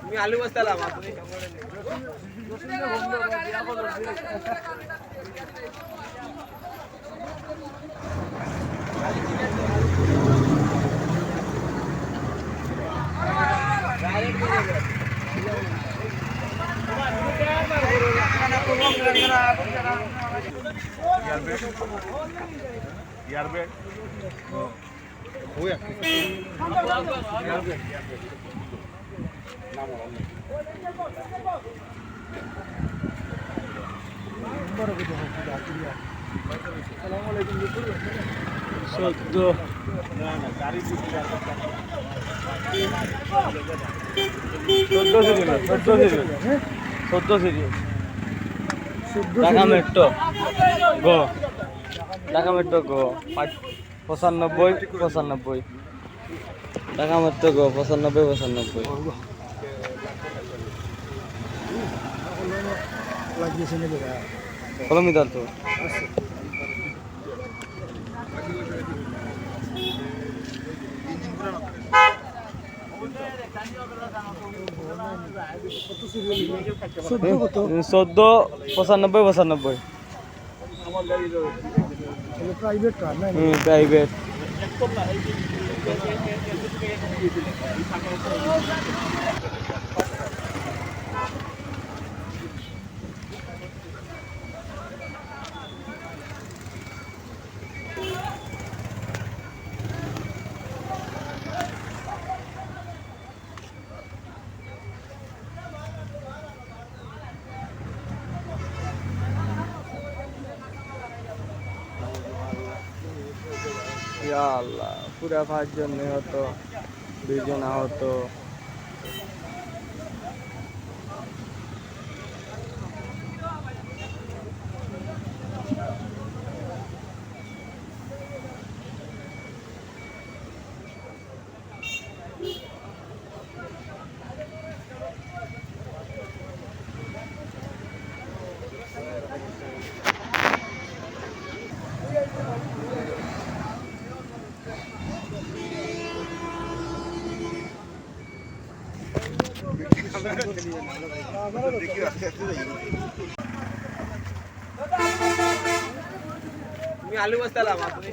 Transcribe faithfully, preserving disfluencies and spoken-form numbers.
তুমি আলু বস্তা লাও, তুমি। চোদ্দ। চোদ্দ সিরিয়াল, চোদ্দ সিরিয়াল। চোদ্দ সিরিয়াল। ঢাকা মেট্রো। গ। ঢাকা মেট্রো গ। পাঁচ। পঁচানব্বই, পঁচানব্বই। ঢাকা মেট্রো গ, পঁচানব্বই, পঁচানব্বই। লাগিয়েছে না দাদা? কলমি দল তো। চোদ্দ কত? চোদ্দ, পঁচানব্বই, পঁচানব্বই। প্রাইভেট কার না? হুম, প্রাইভেট। ইয়া আল্লাহ, পুরা পাঁচজন নিহত, দুইজন আহত। তুমি আলু বস্তা লাও, তুমি।